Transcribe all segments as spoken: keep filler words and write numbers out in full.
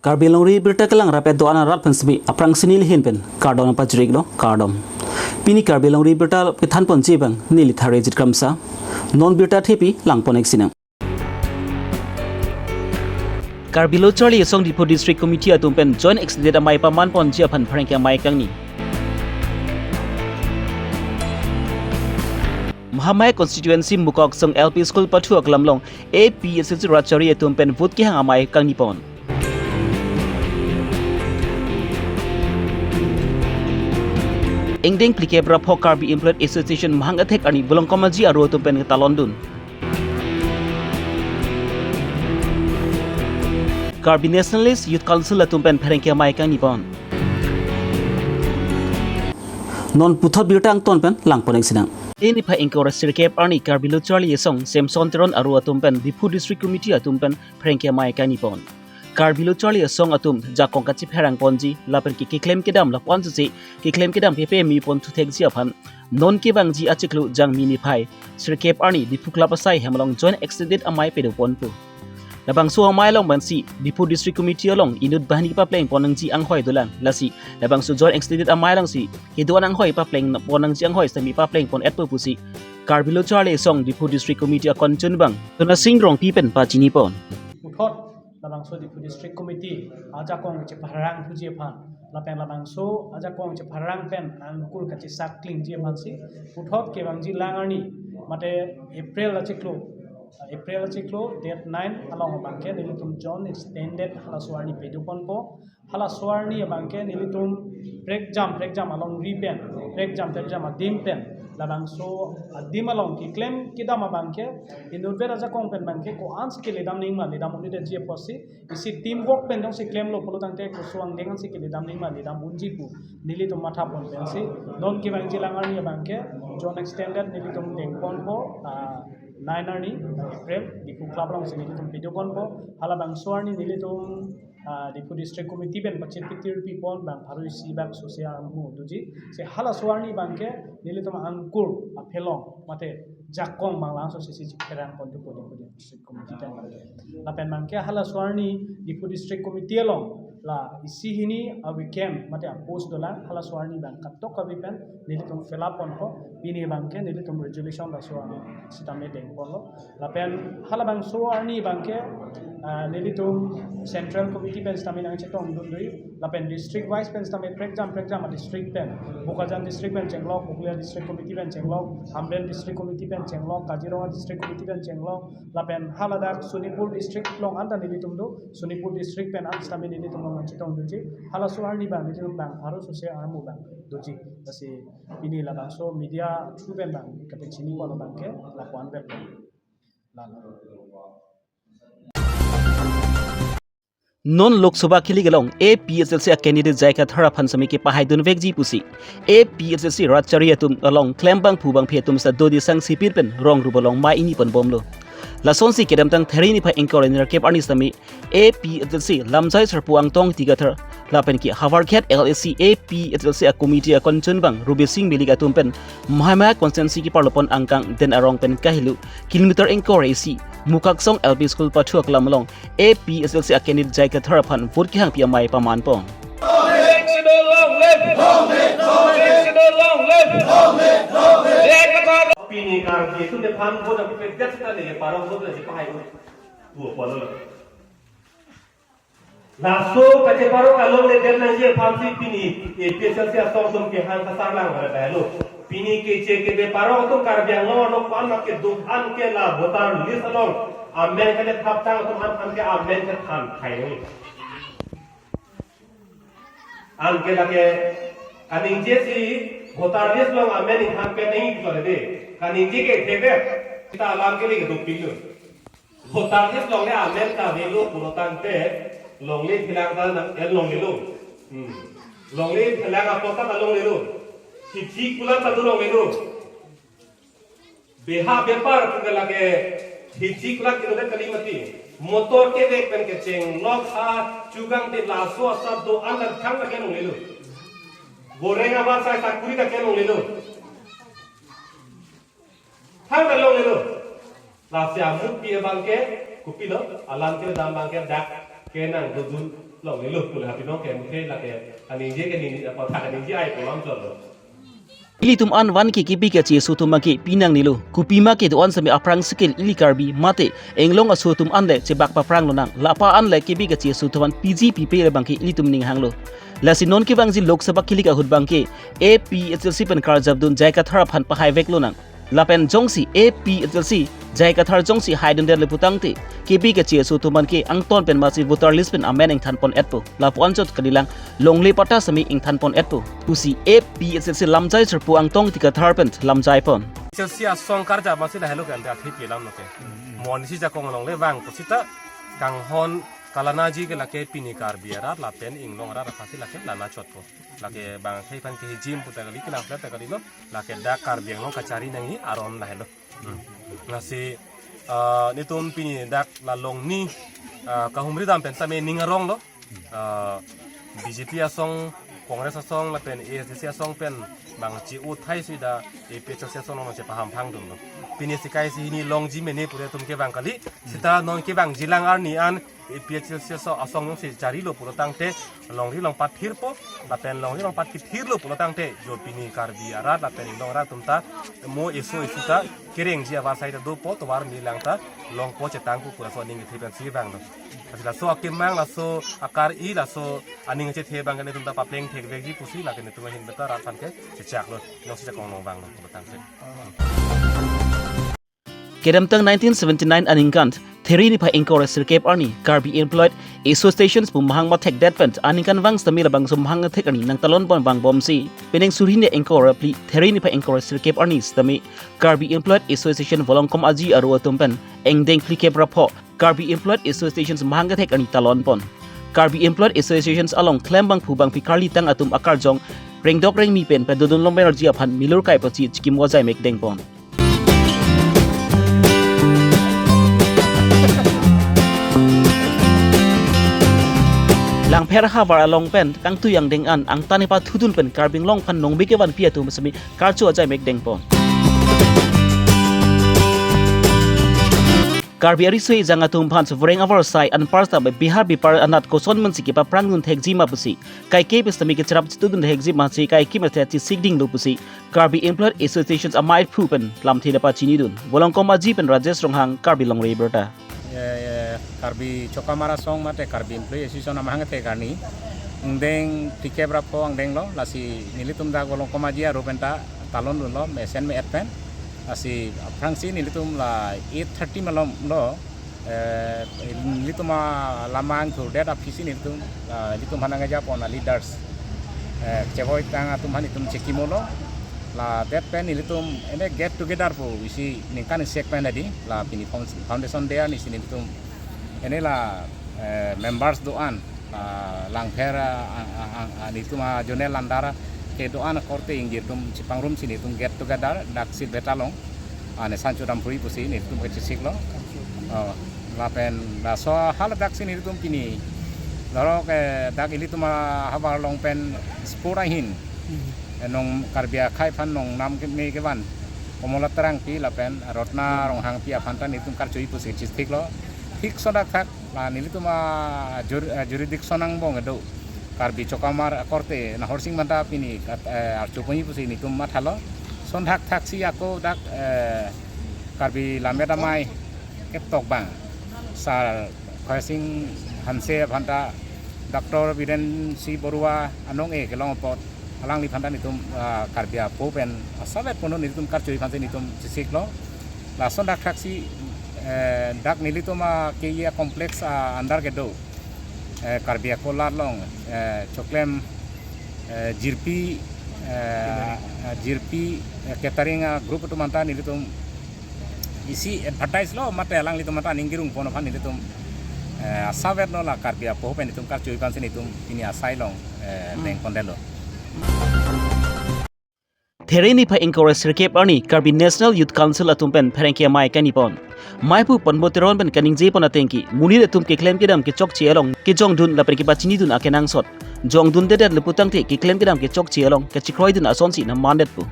Karbi Longri Birta kelang rapet do-an arat aphan semi aphrangsi neli ahin pen kardom pajirlo, kardom. Pini Karbi Longri Birta kethan ponji abang neli Tharejit Kramsa. Non birta thepi lang pon-ik sinang. Karbi Lo Charli Asong Diphu District Committee atum pen Joint Extended Amei paman ponji aphan pherangke amei kangni. Mahamaya Constituency Mukaksong L P School pathu aklam along A P H L C rat charli atum pen vote kehang amei kangni pon. Ingdeng phlikep ra pho Karbi Employees Association mahang athek arni Volongkom Aji aro atum pen ketalon dun. Karbi Nationalist Youth Council atum pen pherangke amei kangni pon. Non puthot birta angton pen lang pon-ik sinang. Niphai ingkoi ra sirkep arni Karbi Lo Charli Asong Samson Teron aro atum pen Diphu District Committee atum pen pherangke amei kangni pon. Karbi Lo Charli Asong atum jakong kachipherang ponji lapen ke keklem kedam lapu-an sese keklem kedam pepeme pon thuthekji aphan non kevangji achiklo Jangmi niphai sirkep arni Diphu Club asai hem along Joint Extended Amei pado ponpo. Labangso amei along pensi Diphu District Committee along inut banghini papleng pon nangji anghoi dolang, lasi labangso Joint Extended Amei alongsi kedo-an anghoi papleng pon nangji anghoi sitame papleng pon-etpo pusi Karbi Lo Charli Asong Diphu District Committee akon chunbang Sonasing Rongpi pen pachini pon. Puthot labangso Diphu District Committee ajakong chepharang thuji aphan lapen labangso ajakong chepharang pen angkur kachesak klingji aphansi puthot kevangji lang arni mate April achiklo, April achiklo date nine along abangke nelitum Joint Extended halaso arni pado ponpo. Halaso arni abangke nelitum prekjam prekjam alongri pen, prekjam prekjam adim pen, labangso adim along keklem kedam abangke inutvet ajakong pen abangke ko-ansi keledam nangji ma ledam un-edetji apotsi isi teamwork pen jongsi klemlo pulo tangte koson angdeng ansi keledam nangji ma ledam unji pu nelitum matha pon pensi non kevangji lang arni abangke Joint Extended nelitum deng ponpo, ah, nine arni April Diphu Club alongsi nelitum pado ponpo. Halabangso arni nelitum, ah, Diphu District Committee pen pachirpi tirpi pon bang pharo isi bak sose armu doji. Si halaso arni abangke nelitum angkur aphelong mate jakong bang langso sese chipherang pon thupo Diphu District Committee pen abangke. Lapen abangke halaso arni Diphu District Committee along la isi hini a-vacant mate a-post dolang, halaso arni abang katok kave pen nelitum fill up ponpo. Pini abangke nelitum resolution laso arni sitame deng ponlo. Lapen halabangso arni abangke, ah, nelitum Central Committee pen sitame nangchetong dundui. Lapen district wise pen sitame prekjam prekjam a-district pen, Bokajan District pen chenglok, Hoglia District Committee pen chenglok, Hamren District Committee pen chenglok, Kaziranga District Committee pen chenglok, lapen haladak Sonipur District along anta nelitum do, Sonipur District pen an sitame nelitum along nangchetong doji. Halaso arni abang nelitum bang pharo sose armu bang doji. Lasi pini labangso media through pen bang kapachini pon abangke lapu-an vet. Lalo. Non Lok Sabha kilik along A P H L C a-candidate J I Kathar aphan sitame kepahai dunvekji pusi A P H L C rat charli atum along klembangphu bangphi atum sitame dodi sang sipir pen rong rup along mei ingni ponbomlo. Lasonsi kedamtang Theri niphai ingkoi ra nerkep arni sitame A P H L C lamjai sarpo Angtong Ingti Kathar lapen ke Howraghat L A C A P H L C a-committee akon chunbang Rubising Milik atum pen Mahamaya constituency keparlo pon angkang Den Arong pen kahelo kilometer ingkoi ra isi Mukaksong L P School pathu aklam along A P H L C a-candidate J I Kathar aphan vote kehangpi amei paman pon. Pini Karbi atum aphan vote api pedet sita le parong vote le pahai ko. Dua polo. Laso kacheparong alongle det nangji aphansi pini A P H L C asong atum kehang kasarlang hala belo. Pini keche kebe parong atum Karbi Anglong along ko-an ma kedo-an ke la voter list along amen kele thap tang atum an an ke amen ke than khai nangji. Anke lake kaningje si voter list along amen ingthan pen nangji pulo de. Kaningje ke thebe. Sita alam kele kedopik lo. Voter list along le amen kavelo pulo tangte longle thelang ta nang el longlelo. Hmm. Longle thelang apot ta longlelo. Hithi kulat ta longlelo. Beha bepar pu ke lake hithi kulat ke kali mati. Motor kevek pen kecheng lok ha chugang te laso asap do-an ta thang ta ke longlelo. Goreng abar sai sakuri ta ke longlelo. Thang ta longlelo. Lasi amut pi abangke, kopilo, alam kedam abangke dak Kenang dodun longlelo pu la pinong ke muthe lake aningje ke ning apa thak aningje ai pulang chotlo. Ilitum an van ke kebi kacheso atum abangke pinangnelo. Kopima ke do-an sitame aphrangsi ke ili Karbi mate inglong aso atum an le chebak paphrang lonang. Lapa an le kebi kacheso atum an piji pipe le abangke ilitum ninghanglo. Lasi non kevangji Lok Sabha kilik ahut abangke A P H L C pen karjapdun J I Kathar aphan pahaivek lonang. Lapen jongsi A P H L C J I Kathar jongsi haidundet le putangte, kebi kacheso atum abangke angton pen masi voter list pen amen ingthanpon-etpo. Lapu anchot kalilang longle patta sitame ingthanpon-etpo pusi A P H L C lamjai sirpo Angtong Ingti Kathar pen lamjaipon. Chelsea asong karjap masi lahelo ke ante athi pilam lo ke. Monsi jakong longle vang pusita kanghon kalanaji ke lake pini Karbi arat lapen inglong arat aphansi lake lana chotpo. Lake bang akhei aphan kehijim puta kali, kelang flat ta kalilo, lake dak Karbi Anglong kachari nangji aron lahelo. Hmm. Lasi, ah, netum pini dak la longni, ah, kahumri dam pen sitame ning aronglo. Ah, B J P asong, Congress asong lapen A S D C asong pen bang chi-uthai si dak A P H L C asong nong chepahamphang dunlo. Pini sikai si hini longji mene pure atum ke bang kali. Sita non kevangjilang arni an A P H L C asong, asong jongsi charilo pulo tangte longri longpat thirpo, lapen longri longpat kithirlo pulo tangte jo pini Karbi arat lapen inglong arat atum ta mo eso eso ta kerengji avar sai ta dopo, tovar milang ta longpo chetangpo pu laso aning kethe pensi vanglo. Lasi laso akemang, laso akar-i, laso aning chethe abangke netum ta papleng thekvekji pusi lake netum ahin beta rat aphan ke chechaklo, jongsi jakong long vanglo pulo tangte. Kedamtang nineteen seventy-nine aningkan, Theri niphai ingkoi ra sirkep arni, Karbi Employed Associations pu mahang mathekdet pen, aningkanvang sitame labangso mahang athek arni nangtalonpon vangbomsi, penang suri hini ingkoi ra phli, Theri niphai ingkoi ra sirkep arni sitame, Karbi Employed Association Volongkom Aji aro atum pen, engdeng phlikep ra pho, Karbi Employed Associations mahang athek arni talonpon. Karbi Employed Associations along klembangphu bangphi karlitang atum akarjong, rengdok rengmi pen pedodun lomberji aphan milur kai pachit chikim wajai mekdengpon. Langpher havar along pen kangtui angdeng an angtan epathudun pen Karbi Anglong aphan nongbe kevanpi atum sitame karcho ajai mekdengpon. Karbi ariso ejang atum aphan suvreng avar sai anparta bai bihar bipar anat koson mensi kepaphrangdun thekji ma pusi, kaike pen sitame kecherap chetudun thekji ma si kaikim athe chisikdinglo pusi, Karbi Employed Associations amaiphu pen lamthe le pachinidun. Volongkom Aji pen Rajesh Ronghang, Karbi Longri Abirta. Eh, eh, Karbi Chokamara asong mate Karbi Employee Association amahang athek arni engdeng phlikep ra pho angdenglo, lasi nelitum dak Volongkom Aji aro penta talondunlo, mesen me-et pen. Lasi aphrangsi nelitum la eight thirty malomlo, eh, nelitum alamang thurdet aphisi nelitum, ah, nelitum aphan nangjapon a leaders, eh, chevoitang atum aphan nelitum chekimolo. Ladet pen nelitum ene get together pu isi ningkan isek pen adi, la pini found-, foundation day arnisi nelitum ene la, eh, members do-an, ah, Langpher, ah, ah, ah, ah, nelitum a-zonal under kedo-an akorte ingjir atum chepangrumsi nelitum get together dak Silveta along, ah, ne Sanchu Rampuri pusi nelitum kechisiklo. Oh, lapen laso haladak si nelitum pini, lorok, eh, dak ilitum ahavar along pen spur ahin, eh, nong Karbi akhei aphan nongnam keme kevan Komola Terangpi lapen Rotna Ronghangpi aphan ta nelitum karcho-i pusi chisiklo. Thik sonthakthak la nelitum a jur-, a jurisdiction angbong kedo Karbi Chokamara akorte Nahorsing aphanta pini kat, eh, archo ponji pusi nelitum mathalo. Sonthakthak si ako dak, eh, Karbi Lammet Amei ketokbang Sar Khorsing Hanse aphanta, Doctor Biren C Barua anong-e kelong apot, alangli aphanta nelitum, ah, Karbi apo pen asavet ponnon nelitum karcho-i aphansi nelitum chisiklo. Lason dak thaksi, eh, dak nelitum a K E A complex, ah, under kedo, eh, Karbi akolar along, eh, choklem, eh, jirpi, eh, eh, jirpi, eh, catering, ah, group atum aphanta nelitum isi advertise lo mate alanglitum aphanta ning kirung pon aphan nelitum, eh, asavetlo la Karbi apo pen nelitum karcho-i aphansi nelitum pini asai along, eh, Hmm. dengpondetlo. Theri niphai ingkoi ra sirkep arni Karbi National Youth Council atum pen pherangke amei kanipon. Maiphu Padma Teron pen kaningjepon atengke, monit atum keklem kedam kechokche along kejongdun lapen kepachinidun akenangsot. Jongdundedet le putangte keklem kedam kechokche along kachekroidun asonsi namandetpo.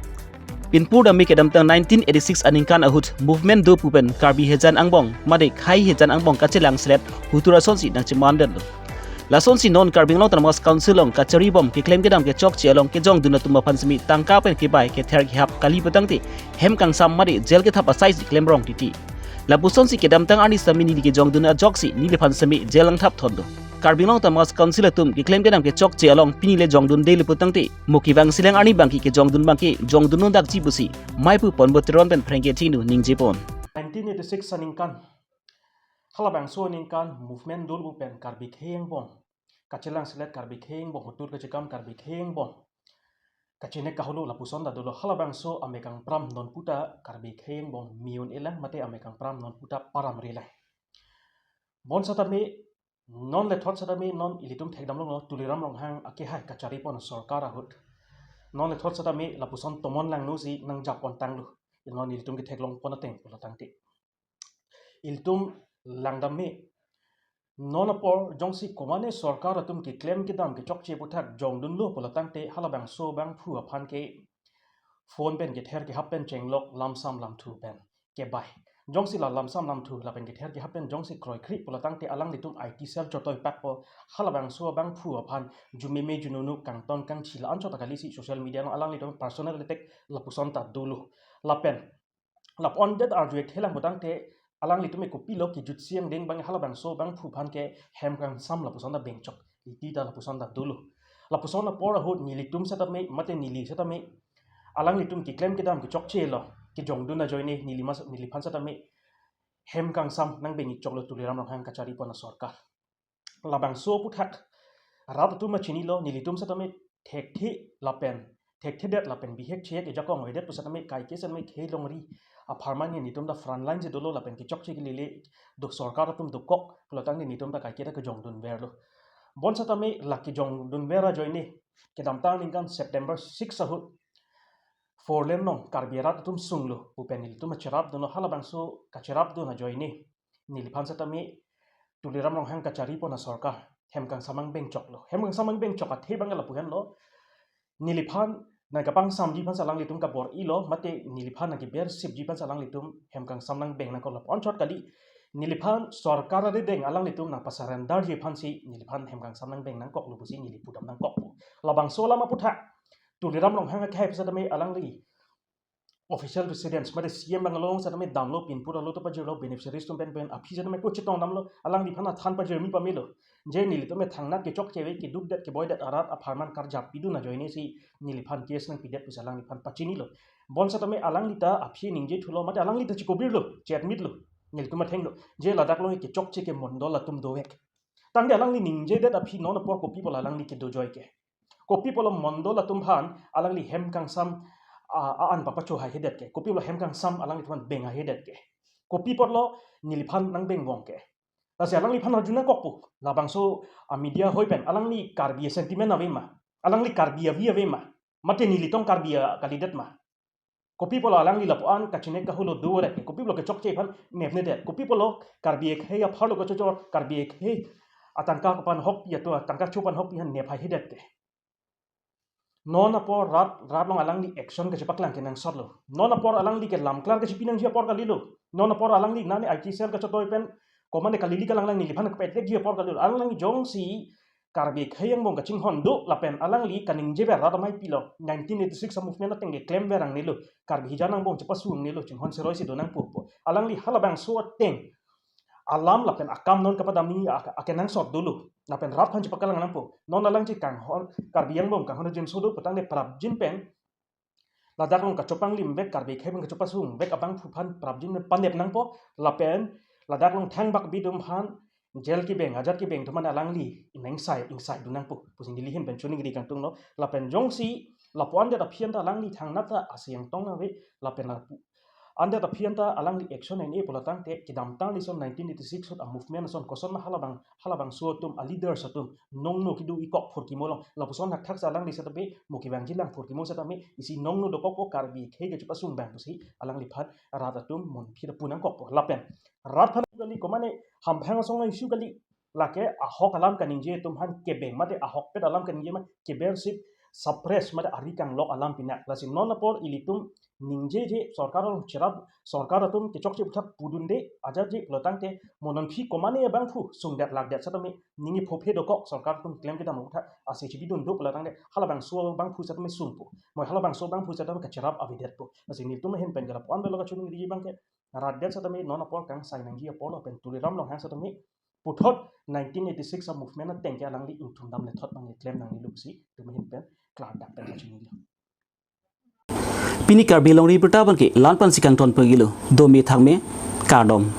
Pinpur dam kedamtang nineteen eighty-six aningkan ahut movement do pu pen Karbi Hejan angbong mate Khai Hejan angbong kachelang selet hutur asonsi nangchemandetlo. Lasonsi non Karbi Anglong Autonomous Council along kachari bom keklem kedam kechokche along kejongdun atum aphan semi tangka pen kebai kether kehap kali putangte hem kangsam mate jail kethap asaisi klemrong titi. Lapusonsi kedamtang arni sami neli kejongdun ajoksi neliphan semi jail nangthap thon do. Karbi Anglong Autonomous Council atum keklem kedam kechokche along pini le jongdunde le putangte mo kevang silang arni bangke kejongdun bangke jongdun nundakji pusi Maipu Ponbo Teron pen phrengke thinu ningjepon. Nineteen eighty-six aningkan, halabangso aningkan movement dolo pen Karbi Khai angbong kachelang selet Karbi Khai angbong hutur kachekam Karbi Khai angbong kachinek kaholo lapuson ta dolo. Halabangso amekangpram nonputa Karbi Khai angbong mi-un-elang mate amekangpram nonputa paramrelang. Bonsitame non lethot sitame non ilitum thekdamlonglo Tuliram Ronghang akehai kacharipon sorkar ahut. Non lethot sitame lapuson tomon langno si nangjappon tanglo. Non ilitum ketheklongpon ateng pulotangte ilitum langdam me. Non apor jongsi komane sorkar atum keklem kedam kechokche aputhak jongdunlo pulotangte halabangso abangphu aphan ke phone pen kether kehap pen chenglok lamsam lamthu pen kebai. Jongsi la lamsam lamthu lapen kether kehap pen jongsi kroikre pulotangte alanglitum I T cell chotoi pakpo. Halabangso abangphu aphan jumeme jununu kangton kangchi la-an chot akalisi social media along alanglitum personal attack lapuson ta dolo. Lapen lapu-an det arju-ek thelang putangte alanglitum kopilo kejutsi angdeng bang halabangso abangphu aphan ke hem kangsam lapuson ta bengchok. Iti ta lapuson ta dolo. Lapuson apor ahut nelitum sitame mate neli sitame alanglitum keklem kedam kechokche along kejongdun ajoine neli mas neliphan sitame hem kangsam nangbeng-ik choklo Tuliram Ronghang kacharipon asorkar. Labangso aputhak rat atum chinilo, nelitum sitame thekthe lapen thekthedet lapen bihek chehek ejakong oidet pusitame kaike sitame khei longri apharman nelitum ta front line si dolo lapen kechokche kelele do sorkar atum dokok pulotangte nelitum ta kaike ta kejongdunverlo. Bonsitame la kejongdunver ajoine kedamtang aningkan September six ahut four lane along Karbi arat atum sunglo pu pen nelitum kacherapdunlo. Halabangso kacherapdun ajoine neliphan sitame Tuliram Ronghang kacharipon asorkar hem kangsam nangbeng choklo. Hem kangsam nangbeng chok athe bang lapu henlo. Neliphan nangkapangsamji aphan si alanglitum kabor-ilo mate neliphan nangkebersipji aphan si alanglitum hem kangsam nangbeng nangkoklo. Anchot kali neliphan sorkar arideng alanglitum nangpasurrenderji aphan si neliphan hem kangsam nangbeng nangkoklo pusi neli pudam nangkokpo. Labangso alam aputhak Tuliram Ronghang akehai pusitame alangli official residence mate C M bungalow sitame damlo, pinpur alo ta pajirlo, beneficiaries atum pen pen aphi sitame kochetong damlo, alangliphan athan pajirmi pamelo. Je nelitum thangnat kechokche ave, kedukdet keboidet arat apharman karjap pidun ajoine si neliphan case nangpidet pusi alangliphan pachinilo. Bonsitame alangli ta aphi ningje thulo mate alangli ta chikobirlo, che-admitlo. Nelitum athenglo je ladak along kechokche ke mondol atum dovek. Tangte alangli ningjedet aphi non apor kopi pulo alangli kedo ajoine ke? Kopi pulo mondol atum aphan alangli hem kangsam a, a-an papacho haihedet ke? Kopi pulo hem kangsam alanglitum aphan beng haihedet ke? Kopi pulo neliphan nangbengvong ke? Lasi alangliphan arju nangkokpo. Labangso a media hoi pen alangli Karbi sentiment ave ma? Alangli Karbi avi ave ma? Mate nelitum Karbi kalidet ma? Kopi pulo alangli lapu-an kachinek kaholo dodet ke? Kopi pulo kechokche aphan nepnedet? Kopi pulo Karbi akhei apharlo kachojor, Karbi akhei atangka kapanhokpi ato, atangka chopanhokpi aphan nep haihedet ke? Non apor rat, rat along alangli action kachepaklang kenangsotlo. Non apor alangli ke lamklar kachepi nangji apor kalilo. Non apor alangli nane I T cell kachotoi pen komane kalili kalanglang neliphan kapethekji apor kalilo. Alangli jongsi Karbi akhei angbong kachinghon do lapen alangli kaningjever rat amei pilo. Nineteen eighty-six a movement ateng keklemver nangnelo, Karbi Hejan angbong chepasung nangnelo, chinghon seroi si do nangpo pu. Alangli halabangso ateng alam lapen akam non kapadamji ak-, akenangsot dolo. Lapen rat aphan chepaklang nangpo. Non alangli kanghon, Karbi angbong kanghon ajinso do putangte prapjin pen ladak along kachopanglimvek, Karbi akhei pen kachopasungvek abangphu aphan prapjin pen panep nangpo. Lapen ladak along thangbak bidum aphan jail kebeng, ajat kebeng atum aphan alangli ingsai, ingsai dun nangpo pusi neli ahin pen choningri kangtunglo. Lapen jongsi lapu-an det aphi anta alangli thangnat ta aseng tong ave lapen lapu-an det aphi anta alangli action en-e pulotangte kedamtang arni ason nineteen eighty-six ahut a movement ason koson ma halabang, halabangso atum a leaders atum nongno kedo ikok phurkimo along, lapuson thakthak si alangli sitame mo kevangjilang phurkimo sitame isi nongno dokokpo, Karbi akhei kachepasung abang pusi alangliphan rat atum munphi ta pu nangkokpo. Lapen rat aphan kali komane hamphang asong issue kali, lake ahok alam kaningje atum aphan kebeng mate ahokpet alam kaningje ma kebersip, suppress mate ari kanglok alam pinak. Lasi non apor ilitum ningjeje, sorkar along cherap, sorkar atum kechokche aphuthak pudunde, ajatje pulo tangte mo non aphi komatne abangphu sungdet lakdet setame ningje phophe dokok, sorkar atum klem kedam aphuthak ase chibidun do pulo tangte halabangso abangphu setame sungpo, mo halabangso abangphu setame kacherap avedetpo. Lasi nelitum ahin pen ke lapu-an avelo kachiningri abangke, rat det setame non apor kangsai nangji apor lapen Tuliram Ronghang setame puthot nineteen eighty-six a-movement ateng ke alangli ingthum dam lethot abang klem nangnelo pusi nelitum ahin pen klardak pen kachinilo. Pini Karbi Longri Abirta abangke la-an pensi kangton pagilo, dome thakme, kardom.